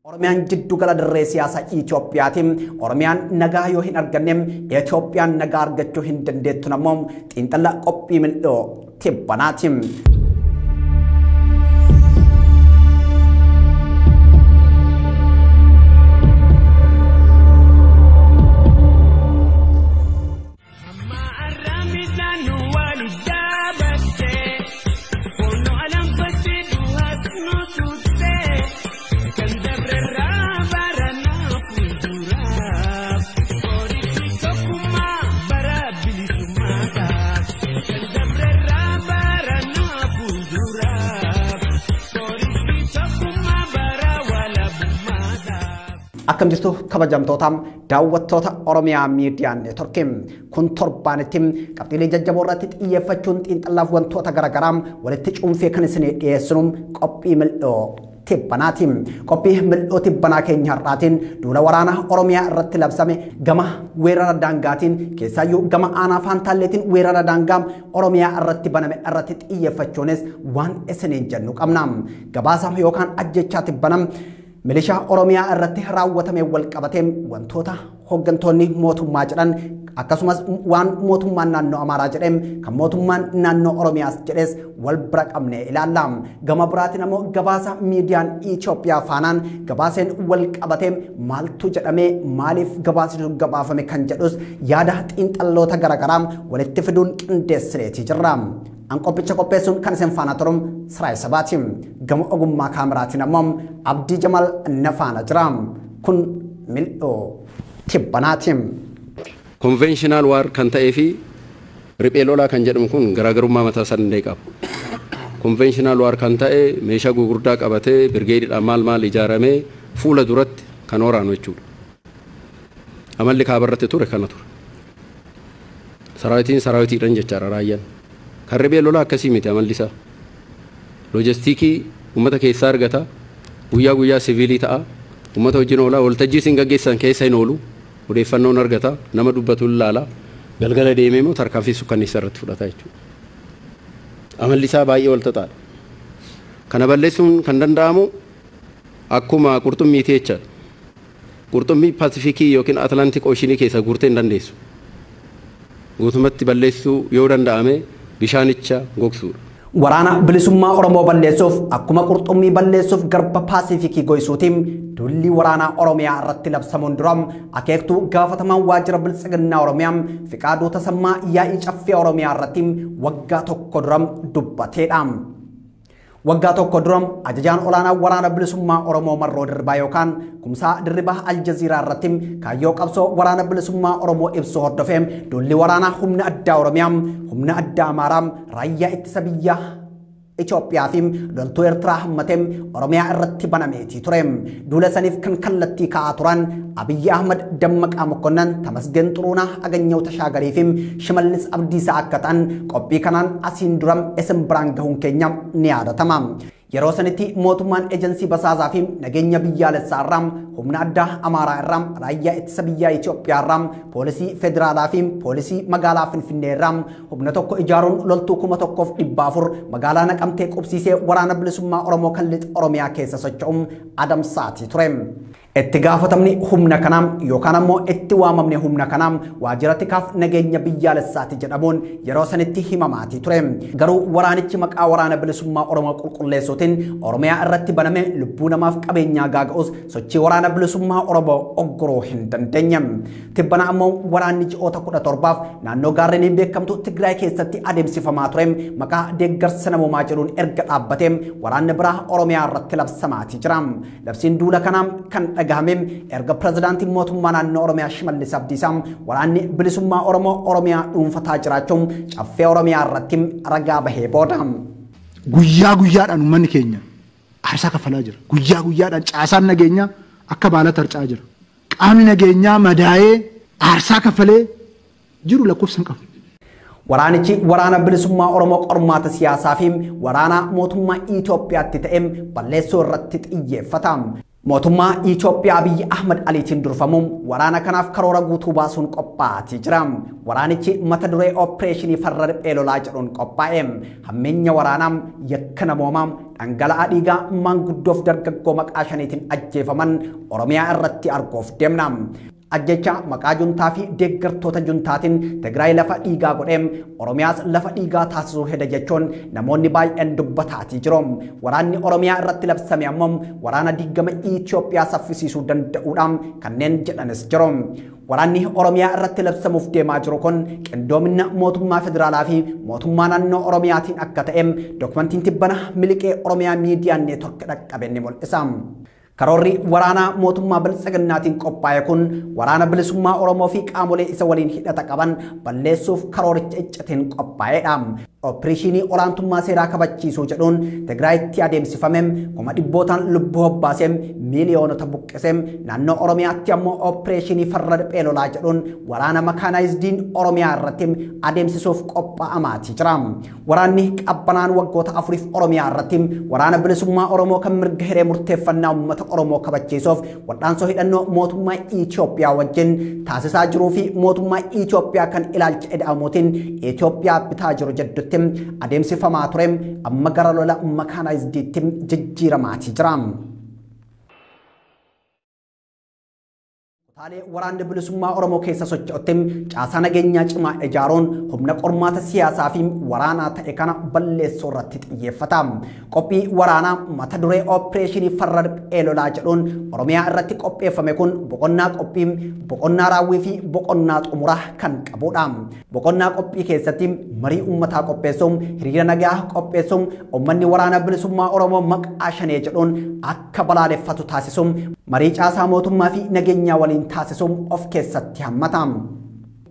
Oromiyaan jiddu gala dirree siyaasaa Itoophiyaati. Oromiyaan nagaa yoo hin arganne Itoophiyaan nagaa argachuu hin dandeettu ammoo xiinxala qophii mil'oo tibbanaati. Akkam jirtu kabajamtoota daawwattoota Oromiyaa Miidiyaa Neetworkii kun torbaanitti qabxiilee jajjaboo irratti xiyyeeffachuun xiinxalaaf wantoota garaagaraa walitti cuunfee kan isinii dhiyeessinu qophii mil'oo tibbanaati. Qophii mil'oo tibbanaa keenya har'aatiin duula waraanaa Oromiyaa irratti labsame gama weerara daangaatiin keessaayyuu gama aanaa faantaalleetiin weerara daangaa Oromiyaa irratti baname irratti xiyyeeffachuunis waan isiniin jennu qabna. Gabaasa yookaan ajjechaa tibbanam Milishaa Oromiyaa irratti raawwatame wal qabatee wantoota hooggantoonni mootummaa jedhan akkasumas waan mootummaan naannoo Amaaraa jedhee kan mootummaan naannoo Oromiyaas jedhes wal bira qabnee ilaalla. Gama biraatiin ammoo gabaasa miidiyaan Itoophiyaa faanaan gabaaseen wal qabatee maaltu jedhamee maaliif gabaasni gabaafame kan jedhus yaada xiinxalloota garaagaraa walitti fiduun qindeessineeti jirra. An qophicha qopheessuun kan isin faana turum Siraa Sabaati. Gama ogummaa kaameraatiin ammoo Abdii Jamal na faana jira. Kun mil'oo tibbanaati. Konvenshinal waar kan ta'ee fi riphee lolaa kan jedhamu kun garaagarummaa mataa isaa danda'e qaba. Konvenshinal waar kan ta'e meeshaa gurguddaa qabatee birgeediidhaan maal maal ijaaramee fuula duratti kan waraanu jechuudha. Amalli kaabarratti ture kana ture. Saraawitiin saraawitiidhaan jechaadha raayyaan. Kan riphee lolaa akkasii miti amalli isaa. Loojistiikii uummata keessaa argata. Guyyaa guyyaa siviilii ta'a. Uummata wajjin oolaa waltajjii isin gaggeessan keessa hin oolu. Odeeffannoon argata. Nama dubbatu ilaala. Galgala deemee immoo tarkaanfii sukkanneessa irratti fudhata jechuudha. Amalli isaa baay'ee wal xaxaadha. Kana balleessuun kan danda'amu akkuma qurxummiiti jechaadha. Qurxummii Paasifikii yookiin Atlaantik Ooshinii keessa guurtee hin dandeessu. Guutumatti balleessuu yoo danda'ame bishaanicha gogsuudha. Waraana bilisummaa Oromoo balleessuuf akkuma qurxummii balleessuuf garba Paasifikii goysuutiin dulli waraanaa Oromiyaa irratti labsamuun dura akeektuu gaafatamaan waajjira biltsiginnaa Oromiyaa Fiqaaduu Tasammaa yaa'ii caffee Oromiyaa irratti waggaa tokko dura dubbateedha. Waggaa tokko dura ajajaan olaanaa waraana bilisummaa Oromoo Marroo Dirribaa yookaan Kumsaa Dirribaa Aljaziiraa irratti kaayyoo qabsoo waraana bilisummaa Oromoo ibsu hordofee dulli waraanaa humna addaa Oromiyaa, humna addaa Amaaraa, raayyaa ittisa biyyaa Itoophiyaa fi loltuu Eertiraa hammatee Oromiyaa irratti banameetii ture. Duula saniif kan kallattii kaa'aa turan Abiyyi Ahmad, Dammaqaa Mokonnan, Tamasgen Xuruunaa, Aganyaw Tashaagarii fi Shimallis Abdiisaa akka ta'an qophii kanaan asiin dura isin biraan gahuun keenya ni yaadatama. Yeroo sanitti mootummaan ejensii basaasaa fi nageenya biyyaalessaa irraa, humna addaa Amaaraa irraa, raayyaa ittisa biyyaa Itoophiyaa irraa, poolisii federaalaa fi poolisii magaalaa Finfinnee irraa humna tokko ijaaruun loltuu 1400 magaalaa Naqamtee qubsiisee waraana bilisummaa Oromoo kan lixa Oromiyaa keessa socho'u adamsaatii ture. Itti gaafatamni humna kanaa yookaan ammoo itti waamamni humna kanaa waajjira tikaaf nageenya biyyaalessaati jedhamuun yeroo sanitti himamaatii ture. Garuu waraanichi maqaa waraana bilisummaa Oromoo qulqulleessuutiin Oromiyaa irratti baname lubbuu namaaf qabeenyaa gaaga'us sochii waraana bilisummaa Oromoo oggoruu hin dandeenye. Tibbana ammoo waraanni ji'oota 17 naannoo gaarreniin beekamtu Tigraay keessatti adeemsifamaa ture maqaa deeggarsa namoomaa jedhuun erga dhaabbatee waraanni biraa Oromiyaa irratti labsamaatii jira. Labsiin duula kanaa kan dhagahamee erga pirezidaantiin mootummaa naannoo Oromiyaa Shimallis Abdiisaa waraanni bilisummaa Oromoo Oromiyaa dhuunfataa jiraachuun caffee Oromiyaa irratti ragaa bahee booda. Guyyaa guyyaadhaan uummanni keenya aarsaa kaffalaa jira. Guyyaa guyyaadhaan caasaan nageenyaa akka baala tarcaa jira. Qaamni nageenyaa madaa'ee aarsaa kaffalee jiru lakkoofsa hin qabu. Waraanichi waraana bilisummaa Oromoo qormaata siyaasaa fi waraana mootummaa Itoophiyaatti ta'e balleessuu irratti xiyyeeffata. Mootummaa Itoophiyaa Abiyyi Ahmad Aliitiin durfamuun waraana kanaaf karoora guutuu baasuun qophaa'aa jira. Waraanichi mata duree opereeshinii farra riphee lolaa jedhuun qophaa'e. Hammeenya waraanaa, yakka namoomaa, dhangala'aa dhiigaa maanguddoof dargaggoo maqaa shaniitiin ajjeefaman Oromiyaa irratti arguuf deemna. Ajjecha maqaa juntaa fi deeggartoota juntaatiin Tigraay lafa dhiigaa godhee Oromiyaas lafa dhiigaa taasisuu heda jechuun namoonni baay'een dubbataatii jiru. Waraanni Oromiyaa irratti labsame ammoo waraana diigama Itoophiyaa saffisiisuu danda'uudhaan kanneen jedhanis jiru. Waraanni Oromiyaa irratti labsamuuf deemaa jiru kun qindoomina mootummaa federaalaa fi mootummaa naannoo Oromiyaatiin akka ta'e dookumentiin tibbana miliqee Oromiyaa miidiyaa neetwork dhaqqabe ni mul'isa. Karoorri waraanaa mootummaa biltsiginnaatiin qophaa'e kun waraana bilisummaa Oromoo fi qaamolee isa waliin hidhata qaban balleessuuf karooricha iccitiin qophaa'edha. Opereeshinii olaantummaa seeraa kabachiisuu jedhuun Tigraayitti adeemsifame 100,000 lubbuu hobbaasee miiliyoonota buqqisee naannoo Oromiyaatti ammoo opereeshinii farra riphee lolaa jedhuun waraana makaanaayizdiin Oromiyaa irratti adeemsisuuf qophaa'amaatii jira. Waraanni qabbanaan waggoota 4 Oromiyaa irratti waraana bilisummaa Oromoo kan mirga hiree murteeffannaa uummata Oromoo kabachiisuuf wal'aansoo hidhannoo mootummaa Itoophiyaa wajjin taasisaa jiruu fi mootummaa Itoophiyaa kan ilaalcha eda'amuutiin Itoophiyaa bitaa jiru jedhutti adeemsifamaa ture amma gara lola makaanaayizdiitti jijjiiramaatii jira. Kutaalee waraanni bilisummaa Oromoo keessa socho'utti caasaa nageenyaa cimaa ijaaruun humna qormaata siyaasaa fi waraanaa ta'e kana balleessuu irratti xiyyeeffata. Qophii waraanaa mata duree opereeshinii farra riphee lolaa jedhuun Oromiyaa irratti qopheeffame kun boqonnaa qophii, boqonnaa raawwii fi boqonnaa xumuraa kan qabudha. Boqonnaa qophii keessatti marii uummataa qopheessuun, hiriira nagaa qopheessuun, uummanni waraana bilisummaa Oromoo maqaa shanee jedhuun akka balaaleffatu taasisuun, marii caasaa mootummaa fi nageenyaa waliin taasisuun of keessatti hammata.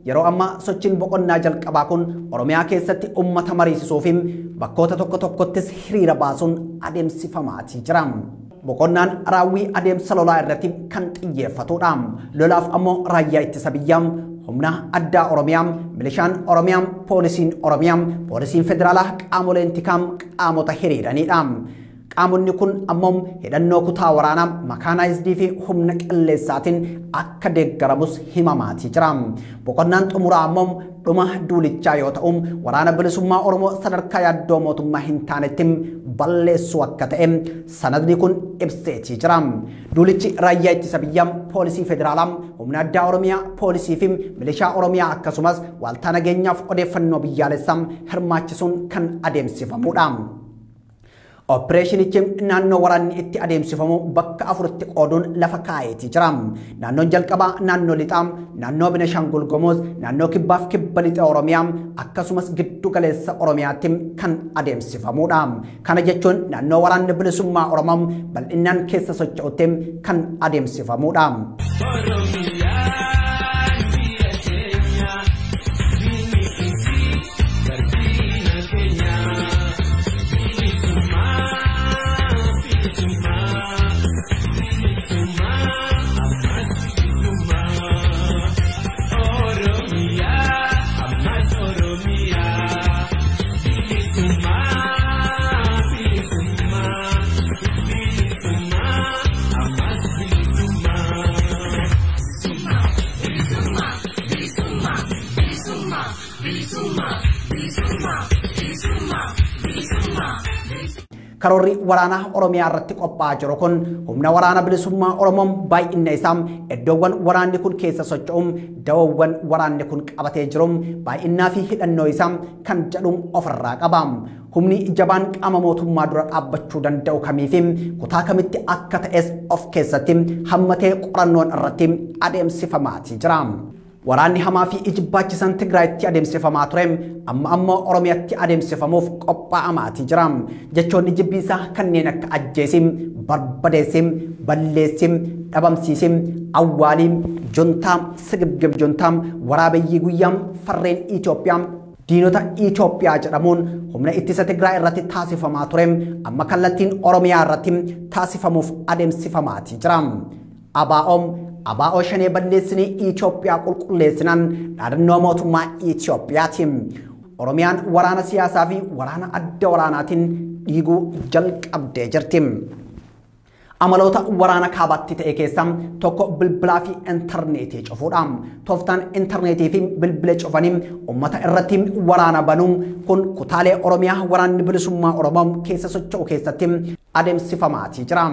Yeroo ammaa sochiin boqonnaa jalqabaa kun Oromiyaa keessatti uummata mariisisuu fi bakkoota tokko tokkottis hiriira baasuun adeemsifamaatii jira. Boqonnaan raawwii adeemsa lolaa irratti kan xiyyeeffatudha. Lolaaf ammoo raayyaa ittisa biyyaa, humna addaa Oromiyaa, milishaan Oromiyaa, poolisiin Oromiyaa, poolisiin federaalaa, qaamoleen tikaa qaamota hiriiranidha. Qaamonni kun ammoo hidhannoo kutaa waraanaa makaanaayizdii fi humna qilleensaatiin akka deeggaramus himamaatii jira. Boqonnaan xumuraa ammoo dhuma duulichaa yoo ta'u waraana bilisummaa Oromoo sadarkaa yaaddoo mootummaa hin taanetti balleessuu akka ta'e sanadni kun ibseetii jira. Duulichi raayyaa ittisa biyyaa, poolisii federaalaa, humna addaa Oromiyaa, poolisii fi milishaa Oromiyaa akkasumas waaltaa nageenyaaf odeeffannoo biyyaalessaa hirmaachisuun kan adeemsifamudha. Opereeshinichi naannoo waraanni itti adeemsifamu bakka 4tti qooduun lafa kaa'eetii jira. Naannoon jalqabaa naannoo lixaa, naannoo Benishaangul Gumuz, naannoo kibbaaf kibba lixa Oromiyaa akkasumas giddu galeessa Oromiyaatti kan adeemsifamudha. Kana jechuun naannoo waraanni bilisummaa Oromoo bal'inaan keessa socho'utti kan adeemsifamudha. Karoorri waraanaa Oromiyaa irratti qophaa'aa jiru kun humna waraana bilisummaa Oromoon baay'inna isaa iddoowwan waraanni kun keessa socho'uun dawowwan waraanni kun qabatee jiru baay'innaa fi hidhannoo isaa kan jedhu ofirraa qaba. Humni jabaan qaama mootummaa dura dhaabbachuu danda'u kamii fi kutaa kamitti akka ta'es of keessatti hammatee qorannoon irratti adeemsifamaatii jira. Waraanni hamaa fi ijibbaachisaan Tigraayitti adeemsifamaa ture amma ammoo Oromiyaatti adeemsifamuuf qophaa'amaatii jira. Jechoonni jibbiisaa kanneen akka ajjeesim, barbadeessim, balleessim, dhabamsiisim, awwaaliim, juntaam, sigibgib juntaam, waraabeyyii guyyaam, farreen Itoophiyaam, diinota Itoophiyaa jedhamuun humna ittisa Tigraay irratti taasifamaa ture amma kallattiin Oromiyaa irratti taasifamuuf adeemsifamaatii jira. Abaa'oom Abaa'oo shanee balleessinee Itoophiyaa qulqulleessinaan dhaadannoo mootummaa Itoophiyaati. Oromiyaan waraana siyaasaa fi waraana adda waraanaatiin dhiiguu jalqabdee jirti. Amaloota waraana kaabaatti ta'e keessaa tokko bilbilaa fi intarneetii cufuudha. Tooftaan intarneetii fi bilbila cufanii uummata irratti waraana banuun kun kutaalee Oromiyaa waraanni bilisummaa Oromoo keessa socho'u keessatti adeemsifamaatii jira.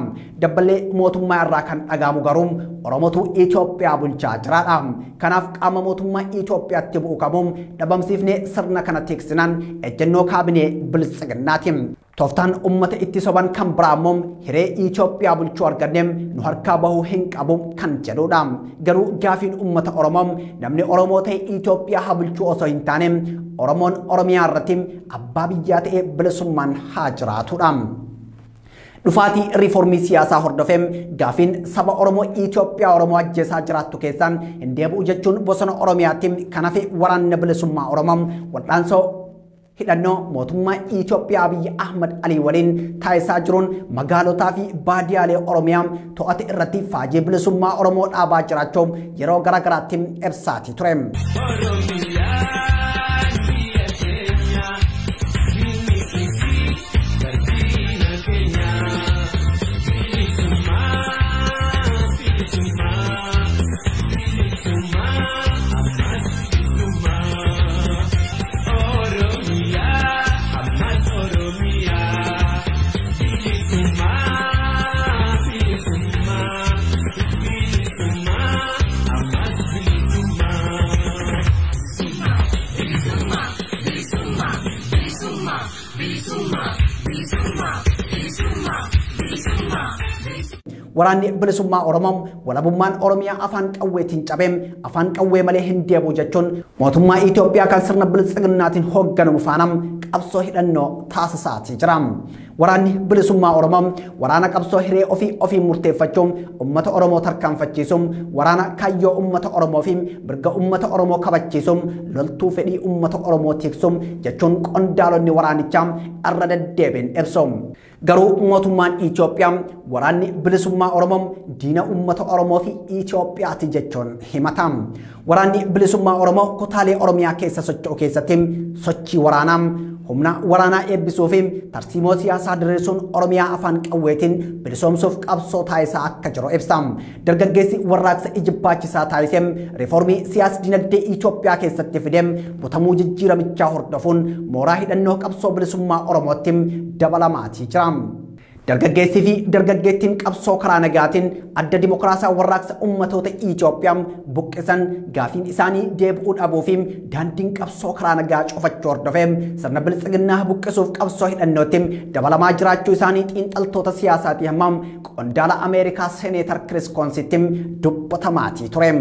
Dabballee mootummaa irraa kan dhagahamu garuu Oromotu Itoophiyaa bulchaa jiraadha. Kanaaf qaama mootummaa Itoophiyaatti bu'u qabuun dhabamsiifnee sirna kana tiiksinaan ejjennoo kaabinee biltsiginnaati. Tooftaan uummata itti soban kan biraa immoo hiree Itoophiyaa bulchuu argannee nu harkaa bahuu hin qabu kan jedhudha. Garuu gaafiin uummata Oromoo namni Oromoo ta'e Itoophiyaa haa bulchuu osoo hin taane Oromoon Oromiyaa irratti abbaa biyyaa ta'e bilisummaan haa jiraatudha. Dhufaatii riiformii siyaasaa hordofee gaafiin saba Oromoo Itoophiyaa Oromoo ajjeesaa jiraattu keessaan hin deebi'u jechuun bosona Oromiyaatti kan hafe waraanni bilisummaa Oromoo wal'aansoo hidhannoo mootummaa Itoophiyaa Abiyyi Ahmad Alii waliin taasisaa jiruun magaalotaa fi baadiyaalee Oromiyaa to'ate irratti faajii bilisummaa Oromoo dhaabaa jiraachuu yeroo garaagaraatti ibsaatii ture. Waraanni bilisummaa Oromoo walabummaan Oromiyaa afaan qawweetiin cabee afaan qawwee malee hin deebi'u jechuun mootummaa Itoophiyaa kan sirna biltsiginnaatiin hoogganamu faana qabsoo hidhannoo taasisaatii jira. Waraanni bilisummaa Oromoo waraana qabsoo hiree ofii ofiin murteeffachuun uummata Oromoo tarkaanfachiisuun waraana kaayyoo uummata Oromoo fi mirga uummata Oromoo kabachiisuun loltuu fedhii uummata Oromoo tiksuun jechuun qondaalonni waraanichaa irra deddeebiin ibsu. Garuu mootummaan Itoophiyaa waraanni bilisummaa Oromoo diina uummata Oromoo fi Itoophiyaati jechuun himata. Waraanni bilisummaa Oromoo kutaalee Oromiyaa keessa socho'u keessatti sochii waraanaa humna waraanaa eebbisuu fi tarsiimoo siyaasaa diriirsuun Oromiyaa afaan qawweetiin bilisoomsuuf qabsoo taasisaa akka jiru ibsa. Dargaggeessi warraaqsa ijibbaachisaa taasisee riiformii siyaas dinagdee Itoophiyaa keessatti fidee butamuu jijjiiramichaa hordofuun mooraa hidhannoo qabsoo bilisummaa Oromootti dabalamaatii jira. Dargaggeessii fi dargaggeettiin qabsoo karaa nagaatiin adda dimokiraasaa warraaqsa ummatoota Itoophiyaa buqqisan gaafiin isaanii deebi'uu dhabuu fi daandiin qabsoo karaa nagaa cufachuu hordofee sirna biltsiginnaa buqqisuuf qabsoo hidhannootti dabalamaa jiraachuu isaanii xiinxaltoota siyaasaatii hammam qondaala Ameerikaa Seeneetar Kiriis Koonsitti dubbatamaatii ture.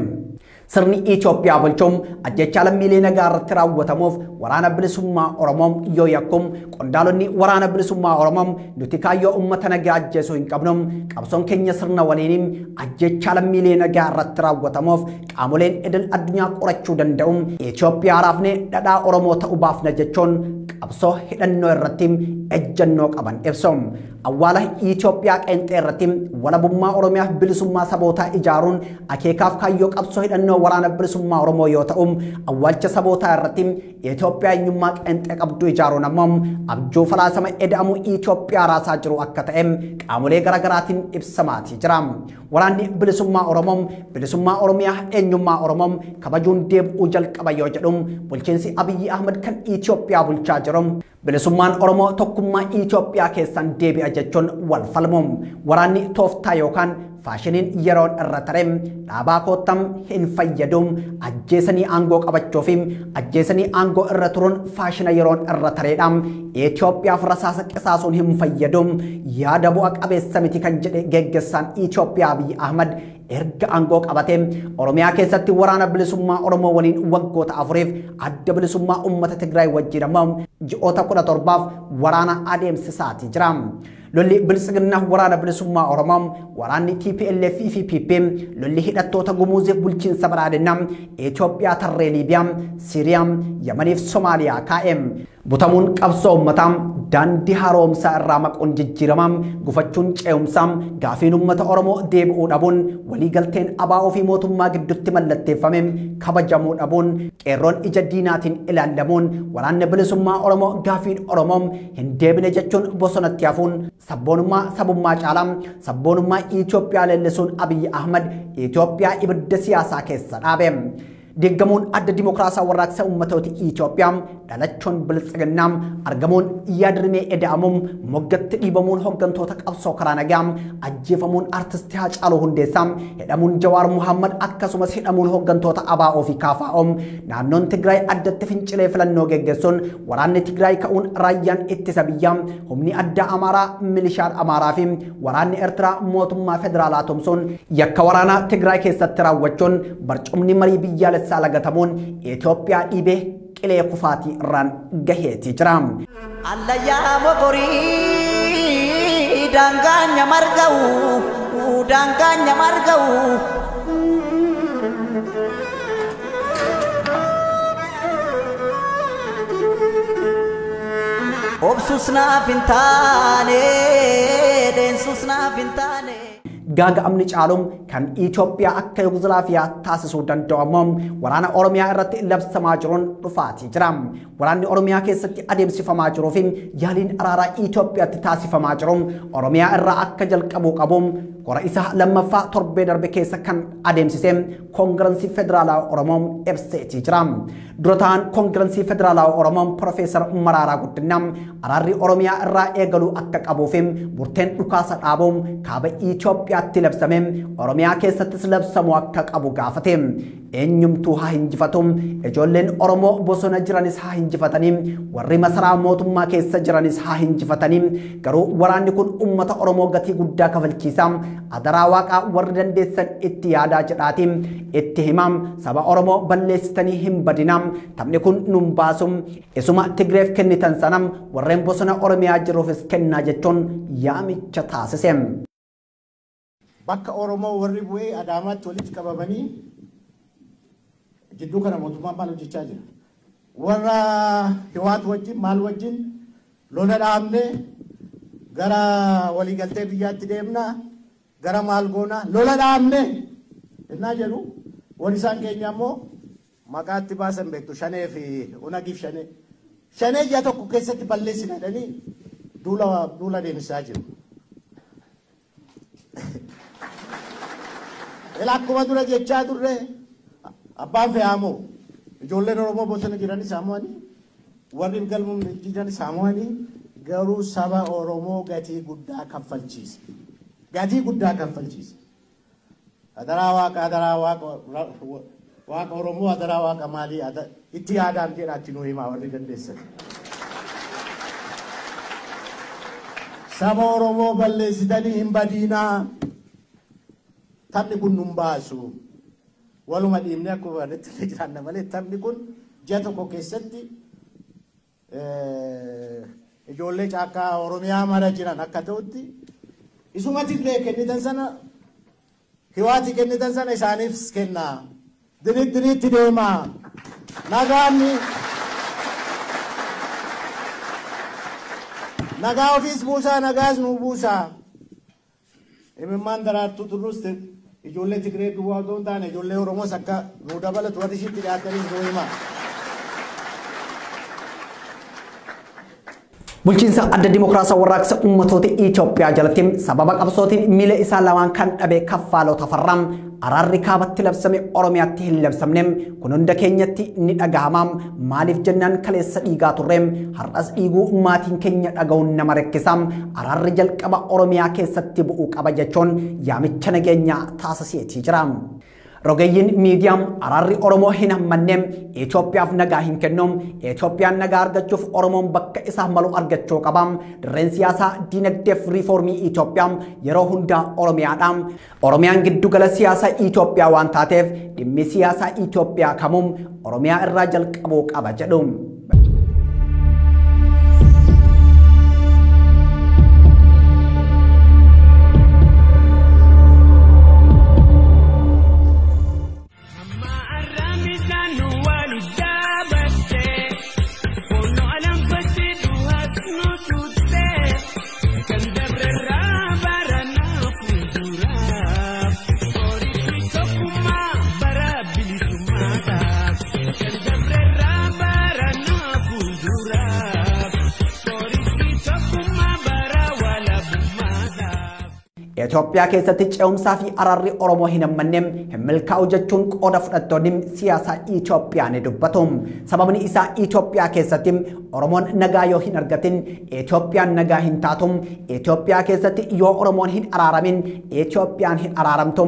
Sirni Itoophiyaa bulchuun ajjechaa lammiilee nagaa irratti raawwatamuuf waraana bilisummaa Oromoo yoo yakkum qondaalonni waraana bilisummaa Oromoo nuti kaayyoo uummata nagaa ajjeesuu hin qabnu qabsoon keenya sirna waliin ajjechaa lammiilee nagaa irratti raawwatamuuf qaamoleen idil addunyaa qorachuu danda'u Itoophiyaa raafne dhadhaa Oromoo ta'uu baafna jechuun qabsoo hidhannoo irratti ejjennoo qaban ibsu. Awwaala Itoophiyaa qeenxee irratti walabummaa Oromiyaa bilisummaa sabootaa ijaaruun akeekaaf kaayyoo qabsoo hidhannoo waraana bilisummaa Oromoo yoo ta'u awwaalcha sabootaa irratti Itoophiyaa eenyummaa qeenxee qabdu ijaaruun ammoo abjuu falaasama eda'amuu Itoophiyaa raasaa jiru akka ta'e qaamolee garaagaraatiin ibsamaatii jira. Waraanni bilisummaa Oromoo bilisummaa Oromiyaa eenyummaa Oromoo kabajuun deebi'uu jalqaba yoo jedhu bulchiinsi Abiyyi Ahmad kan Itoophiyaa bulchaa jiru bilisummaan Oromoo tokkummaa Itoophiyaa keessaan deebi'a jechuun wal falmu. Waraanni tooftaa yookaan faashiniin yeroon irra tare dhaabaa koottam hin fayyadu ajjeesanii aangoo qabachuu fi ajjeesanii aangoo irra turuun faashina yeroon irra tareedha. Itoophiyaaf rasaasa qisaasuun hin fayyadu yaada bu'a qabeessa miti kan jedhe geggeessaan Itoophiyaa Abiyyi Ahmad erga aangoo qabatee Oromiyaa keessatti waraana bilisummaa Oromoo waliin waggoota afuriif adda bilisummaa uummata Tigraay wajjin ammoo ji'oota 17 waraana adeemsisaatii jira. Lolli biltsiginnaa waraana bilisummaa Oromoo waraanni TPLF fi PP lolli hidhattoota gumuuziif bulchiinsa badhaadhinaa Itoophiyaa tarree Liibiyaa, Siiriyaa, Yamaniif Somaaliyaa kaa'e. Butamuun qabsoo uummataa daandii haaromsaa irraa maquun jijjiirama gufachuun ce'umsaa gaafiin uummata Oromoo deebi'uu dhabuun waliigalteen ABO fi mootummaa gidduutti mallatteeffame kabajamuu dhabuun qeerroon ija diinaatiin ilaalamuun waraanni bilisummaa Oromoo gaafiin Oromoo hin deebine jechuun bosonatti hafuun sabboonummaa sabummaa caalaa sabboonummaa Itoophiyaa leellisuun Abiy Ahmed Itoophiyaa ibidda siyaasaa keessa dhaabe. Deeggamuun adda dimokiraasii warraaqsa uummatoota Itoophiyaa dhalachuun biltsiginnaa argamuun yaadrimee eda'amuun moggatti dhiibamuun hooggantoota qabsoo karaa nagaa ajjeefamuun artistii Haacaaluu Hundeessaa hidhamuun Jawaar Muhammad akkasumas hidhamuun hooggantoota ABO fi KFO naannoon Tigraay addatti fincilee filannoo geggeessuun waraanni Tigraay ka'uun raayyaan ittisa biyyaa humni addaa Amaaraa milishaan Amaaraa fi waraanni Eertiraa mootummaa federaalaa tumsuun yakka waraanaa Tigraay keessatti raawwachuun barcumni marii biyyaalessaa lagatamuun Itoophiyaa dhiibee qilee kufaatii irraan gaheetii jira. Allayyaa mokorii daangaanya marga'u daangaanya marga'u. Obsuus naaf hin taane deensuus naaf hin taane. Gaaga'amni caaluun kan Itoophiyaa akka Yugoslaaviyaa taasisuu danda'amu waraana Oromiyaa irratti labsamaa jiruun dhufaatii jira. Waraanni Oromiyaa keessatti adeemsifamaa jiruu fi yaaliin araaraa Itoophiyaatti taasifamaa jiru Oromiyaa irraa akka jalqabuu qabu kora isa lammaffaa torbee darbe keessa kan adeemsise Koongirensii Federaalaa Oromoo ibseetii jira. Dura ta'an Koongirensii Federaalaa Oromoo Profeesar Mararaa Guddinaa araarri Oromiyaa irraa eegaluu akka qabuu fi murteen dhukaasa dhaabuun kaaba Itoophiyaatti labsame Oromiyaa keessattis labsamuu akka qabu gaafate. Eenyumtuu haa hinjifatu ijoolleen Oromoo bosona jiranis haa hinjifatanii warri masaraa mootummaa keessa jiranis haa hinjifatanii garuu waraanni kun uummata Oromoo gatii guddaa kafalchiisa adaraa waaqaa warri dandeessan itti yaadaa jedhaati itti himaam saba Oromoo balleessitanii hin badinaam taphni kun nun baasum isuma Tigreef kennitan sanam warreen bosona Oromiyaa jiruufis kennaa jechuun yaamicha taasise. Bakka Oromoo warri bu'ee Adaamaatti walitti qabamanii jidduu kana mootummaan maal hojjechaa jira? Warra Hiwaat wajjin maal wajjin lola dhaabne gara waliigaltee biyyaatti deemna gara maal goona lola dhaabne innaa jedhu warri isaan keenya immoo maqaatti baasan beektu shanee fi onagiif shanee. Shanee ji'a tokko keessatti balleessina jedhanii duula deemsisaa jiru. Akkuma dura jechaa turre abbaan fe'amoo ijoolleen Oromoo bosona jiranis saamu'anii warri galmuun jiranis saamu'anii garuu saba Oromoo gatii guddaa kaffalchiise. Gatii guddaa kaffalchiise. Adaraa waaqa adaraa waaqa waaqa Oromoo adaraa waaqa maalii itti yaadaan jedhaatti nu himaa warri dandeessan. Saba Oromoo balleessitanii hin badiinaa. Taphni kun nun baasu. Waluma dhiibnee akkuma barreetti jiraanna malee taphni kun ji'a tokko keessatti ijoollee caakkaa Oromiyaa mara jiran akka ta'utti isuma Tigree kennitan sana Hiwaati kennitan sana isaaniif kennaa. Diriitti deemaa. Nagaanni nagaa ofiis buusaa nagaas nu buusaa. Imimmaan daraartuu turrus ijoollee Tigree duwwaa otoo hin taane ijoollee Oromoos akka nu dabalatu warri ishiitti dhiyaatanis nu himaa. Bulchiinsa adda dimokiraasii warraaqsa uummatoota Itoophiyaa jalatti sababa qabsootiin miila isaa lamaan kan dhabe Kaffaaloo Tafarraa araarri kaabatti labsame Oromiyaatti hin labsamne kun hunda keenyatti ni dhagahama maaliif jennaan kaleessa dhiigaa turre har'as dhiiguu maatiin keenya dhaga'uun nama rakkisa araarri jalqaba Oromiyaa keessatti bu'uu qaba jechuun yaamicha nageenyaa taasiseetii jira. Rogeeyyiin miidiyaa araarri Oromoo hin hammanne Itoophiyaaf nagaa hin kennu Itoophiyaan nagaa argachuuf Oromoon bakka isaaf malu argachuu qaba. Dirreen siyaasaa diinagdeef riiformii Itoophiyaa yeroo hundaa Oromiyaadha. Oromiyaan giddugala siyaasaa Itoophiyaa waan taateef dhimmi siyaasaa Itoophiyaa kamuu Oromiyaa irraa jalqabuu qaba jedhu. No. Itoophiyaa keessatti ce'umsaa fi araarri Oromoo hin ammanne hin milkaa'u jechuun qooda fudhattoonni siyaasaa Itoophiyaa ni dubbatu. Sababni isaa Itoophiyaa keessatti Oromoon nagaa yoo hin argatin Itoophiyaan nagaa hin taatu. Itoophiyaa keessatti yoo Oromoon hin araaramin Itoophiyaan hin araaramtu.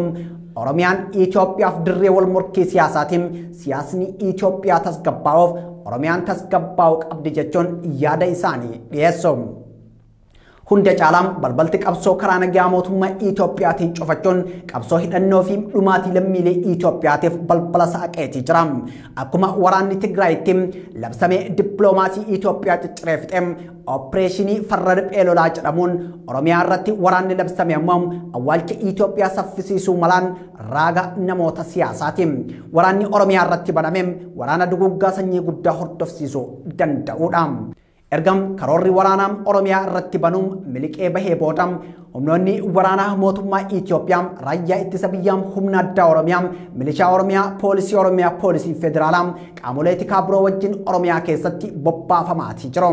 Oromiyaan Itoophiyaaf dirree wal morkii siyaasaatiin siyaasni Itoophiyaa tasgabbaa'uuf Oromiyaan tasgabbaa'uu qabdi jechuun yaada isaanii dhiyeessu. Hunda caalaan balbalti qabsoo karaa nagaa mootummaa Itoophiyaatiin cufachuun qabsoo hidhannoo fi dhumaatii lammiilee Itoophiyaatiif balbala saaqeetii jira. Akkuma waraanni Tigraayitti labsamee dippiloomaasii Itoophiyaa cicciree fixe opereeshinii farra riphee lolaa jedhamuun Oromiyaa irratti waraanni labsame ammoo awwaalcha Itoophiyaa saffisiisuu malaan raaga namoota siyaasaati. Waraanni Oromiyaa irratti baname waraana duguuggaa sanyii guddaa hordofsiisuu danda'uudha. Ergam karoorri waraanaa Oromiyaa irratti banuun miliqee bahee booda humnoonni waraanaa mootummaa Itoophiyaa raayyaa ittisa biyyaa humna addaa Oromiyaa milishaa Oromiyaa poolisii Oromiyaa poolisii federaalaa qaamolee tikaa biroo wajjin Oromiyaa keessatti bobbaafamaatii jiru.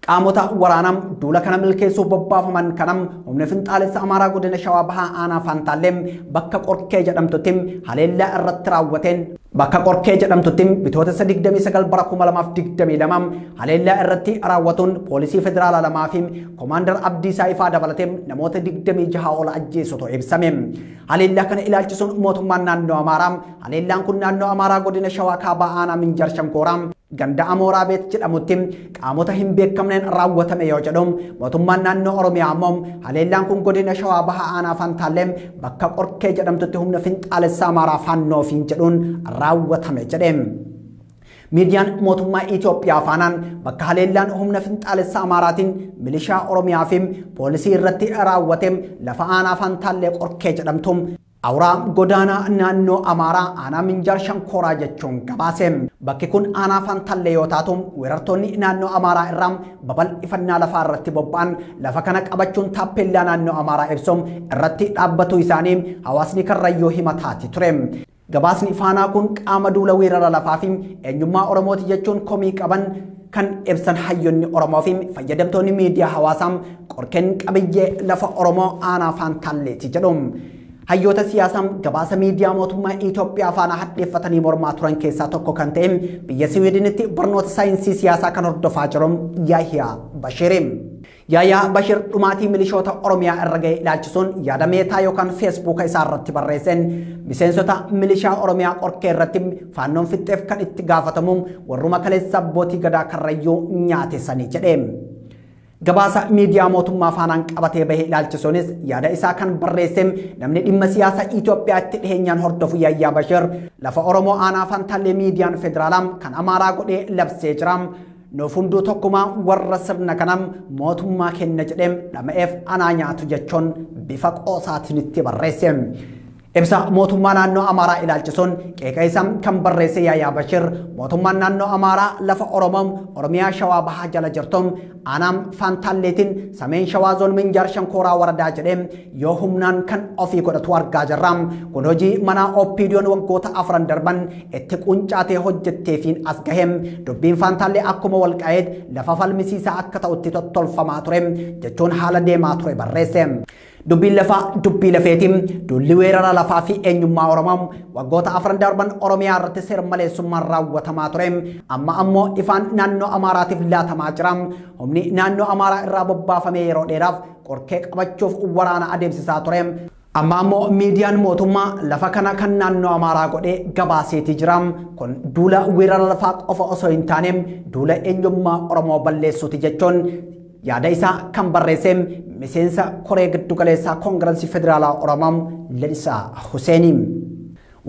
Qaamota waraanaa duula kana milkeessuuf bobbaafaman kanam humna finxaalessa Amaaraa godina Shawaa Bahaa aanaa Fantaallee bakka Qorkee jedhamtutti haleellaa irratti raawwateen bakka Qorkee jedhamtutti bitootessa 29 bara 2022 haleellaa irratti raawwatuun poolisii federaalaa lamaa fi koomaandar Abdiisaa Ifaa dabalatee namoota 26 ol ajjeesutu ibsame. Haleellaa kana ilaalchisuun mootummaan naannoo Amaaraa haleellaan kun naannoo Amaaraa godina Shawaa Kaabaa aanaa Minjar Shankooraa ganda Amooraa Beet jedhamutti qaamota hin beekamneen raawwatame yoo jedhu mootummaan naannoo Oromiyaa ammoo haleellaan kun godina Shawaa Bahaa aanaa Fantaallee bakka Qorkee jedhamtutti humna finxaalessa Amaaraa Faannoofiin jedhuun raawwatame jedhe. Miidiyaan mootummaa Itoophiyaa faanaan bakka haleellaan humna finxaalessa Amaaraatiin milishaa Oromiyaa fi poolisii irratti raawwate lafa aanaa Fantaallee Qorkee jedhamtu Awuraa godaanaa naannoo Amaaraa aanaa Minjaar Shankooraa jechuun gabaase. Bakki kun aanaa Fantaallee yoo taatu weerartoonni naannoo Amaaraa irraa babal'ifannaa lafaa irratti bobba'an lafa kana qabachuun taappeellaa naannoo Amaaraa ibsuun irratti dhaabbatu isaanii hawaasni Karrayyoo himataati ture. Gabaasni faanaa kun qaama duula weerara lafaa fi eenyummaa Oromooti jechuun komii qaban kan ibsan hayyoonni Oromoo fi fayyadamtoonni miidiyaa hawaasaa Qorkeen qabiyyee lafa Oromoo aanaa Fantaalleeti jedhu. Hayyoota siyaasaa gabaasa miidiyaa mootummaa Itoophiyaa faana hadheeffatanii mormaa turan keessaa tokko kan ta'e biyya Siwiidinitti barnoota saayinsii siyaasaa kan hordofaa jiru Yaahiyaa Bashiir. Yaahiyaa Bashiir dhumaatii milishoota Oromiyaa irra ga'e ilaalchisuun yaada meetaa yookaan feesbuuka isaa irratti barreesseen miseensota milishaa Oromiyaa Qorkee irratti faannoon fixxeef kan itti gaafatamu warruma kaleessa abbootii gadaa Karrayyuu nyaate sanii jedhe. Gabaasa miidiyaa mootummaa faanaan qabatee bahee ilaalchisuunis yaada isaa kan barreesse namni dhimma siyaasaa Itoophiyaatti dhiheenyaan hordofu Yaahiyaa Bashiir lafa Oromoo aanaa Fantaallee miidiyaan federaalaa kan Amaaraa godhee labsee jira. Nuuf hunduu tokkumaa warra sirna kanam mootummaa kenna jedhee dhama'eef anaa nyaatu jechuun bifa qoosaatiin itti barreesse. Ibsa mootummaa naannoo Amaaraa ilaalchisuun qeeqa isaa kan barreesse Yaahiyaa Bashiir mootummaan naannoo Amaaraa lafa Oromoo Oromiyaa Shawaa Bahaa jala jirtu aanaa Fantaalleetiin Sameen Shawaa Zoon Minjaar Shankooraa waradaa jedhee yoo humnaan kan ofii godhatu argaa jirra. Kun hojii manaa OPDO'n waggoota 4 darban itti quncaatee hojjetteefiin as gahe. Dubbiin Fantaallee akkuma walqa'eet lafa falmisiisaa akka ta'utti tottolfamaa ture jechuun haala deemaa ture barreesse. Dubbiin lafaa dubbii lafeetiin duulli weerara lafaa fi eenyummaa Oromoo waggoota 4 darban Oromiyaa irratti seer-maleessummaan raawwatamaa ture. Amma ammoo ifaan naannoo Amaaraatiif laatamaa jira. Humni naannoo Amaaraa irraa bobbaafamee yeroo dheeraaf Qorkee qabachuuf waraana adeemsisaa ture. Amma ammoo miidiyaan mootummaa lafa kana kan naannoo Amaaraa godhee gabaaseetii jira. Kun duula weerara lafaa qofa osoo hin taane duula eenyummaa Oromoo balleessuuti jechuun yaada isaa kan barreesse miseensa koree giddugaleessaa koongirensii federaalaa Oromoo Lalisaa Huseeni.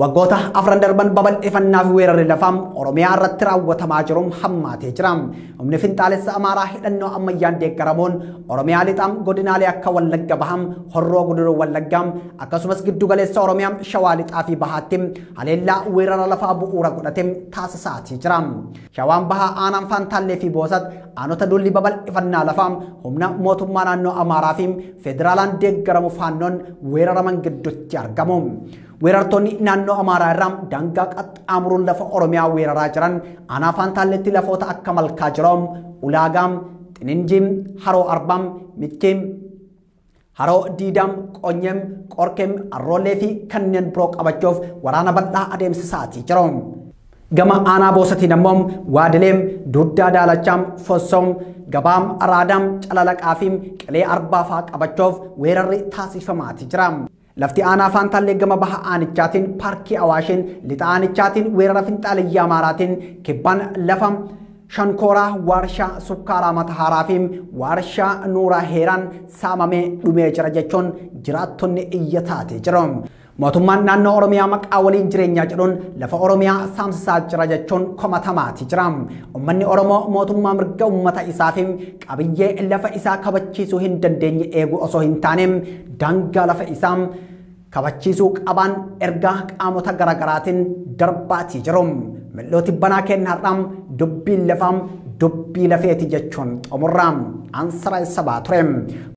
Waggoota 4 darban babal'ifannaa fi weerarri lafaa Oromiyaa irratti raawwatamaa jiru hammaatee jira. Humni finxaalessa Amaaraa hidhannoo ammayyaan deeggaramuun Oromiyaa lixaa godinaalee akka Wallagga Bahaa, Horroo Guduruu Wallaggaa akkasumas giddugaleessa Oromiyaa Shawaa lixaa fi Bahaatti haleellaa weerara lafaa bu'uura godhatee taasisaatii jira. Shawaan Bahaa aanaan Fantaallee fi Boosat aanota duulli babal'ifannaa lafaa humna mootummaa naannoo Amaaraa fi federaalaan deeggaramu faannoon weeraraman gidduutti argamu. Weerartoonni naannoo Amaaraa irraa daangaa qaxxaamuruun lafa Oromiyaa weeraraa jiran aanaa Fantaalleetti lafoota akka Malkaa Jiroom, Ulaagaam, Xininjiim, Haroo Arbaam, Mittiim, Haroo Diidaam, Qonyeem, Qorkeem, Arroollee fi kanneen biroo qabachuuf waraana bal'aa adeemsisaatii jiru. Gama aanaa Boosatiin ammoo Waadileem, Duddaa Daalachaam, Fossoom, Gabaam, Araadaam, Calalaqaa fi Qilee Arbaa fa'aa qabachuuf weerarri taasifamaatii jira. Lafti aanaa Faantaallee gama baha aanichaatiin paarkii Awaashiin, lixa aanichaatiin weerara finxaaliyyaa Amaaraatiin, kibbaan lafa Shankooraa waarshaa sukkaaraa Matahaaraa fi waarshaa Nuuraa Heeraan saamamee dhumee jira jechuun jiraattonni iyya taatee jiru. Mootummaan naannoo Oromiyaa maqaa waliin jireenyaa jedhuun lafa Oromiyaa saamsisaa jira jechuun komatamaati jira. Uummanni Oromoo mootummaa mirga uummata isaa fi qabiyyee lafa isaa kabachiisuu hin dandeenye eeguu osoo hin taane daangaa lafa isaa kabachiisuu qabaan ergaa qaamota garaagaraatiin darbaatii jiru. Mil'ooti banaa kenna har'aam dubbiin lafaam dubbii lafeeti jechuun xumurraam ansara sabaa ture.